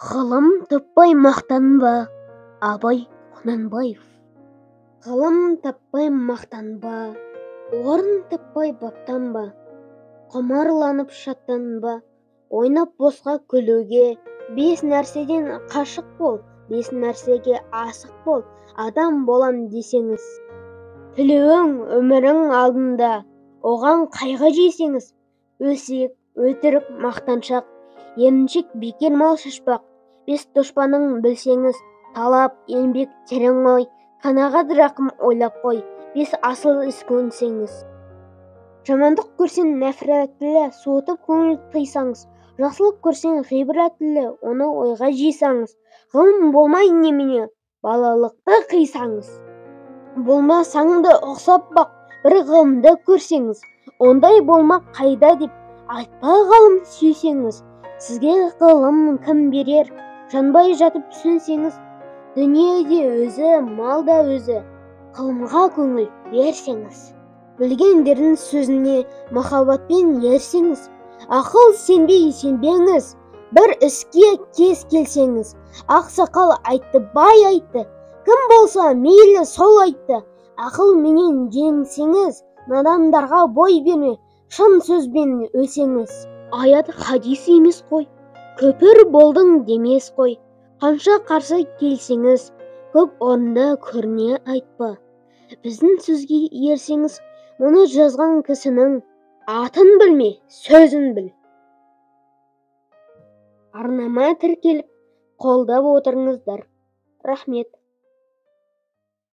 Ғылым таппай мақтанба, Абай Құнанбаев. Ғылым таппай мақтанба, орын таппай баптанба, құмарланып шаттанба, ойнап босқа күлуге. Бес нәрседен қашық бол, бес нәрсеге асық бол, адам болам десеңіз. Тілеуің өмірің алдында, оған қайғы жесеңіз. Өсек, өтірік, мақтаншақ, еріншек, бекер мал шашпақ. Бес дұшпаның білсеңіз, талап, еңбек, терең ой, қанағат, рақым ойлап қой. Бес асыл іс көнсеңіз. Жамандық көрсең нәпірәтлі, суытып көңіл тыйсаңыз. Жақсылық көрсең ғибратлы, оны ойға жисаңыз. Ғылым болмай немене, балалықты қисаңыз. Болмасаң да ұқсап бақ, бір ғылымды көрсеңіз. Ондай болмақ қайда деп, айтпа ғалым сүйсеңіз. Сізге ғылым кім берер, жанбай жатып сөнсеңіз. Дүние де өзі, мал да өзі, ғылымға көңіл берсеңіз. Білгендердің сөзіне махаббатпен ерсеңіз. Ақыл сенбей сенбеңіз, бір іске кез келсеңіз. Ақсақал айтты, бай айтты, кім болса мейлі сол айтты. Ақыл менен жеңсеңіз, надандарға бой берме, шын сөзбен өлсеңіз. Аят хадис емес қой, күпір болдың демес қой. Қанша қарсы келсеңіз, көп орында көріне айтпа. Біздің сөзге ерсеңіз, мұны жазған кісінің атын білме, сөзін біл. Арнама тіркеліп, қолдап отырыңыздар. Рахмет.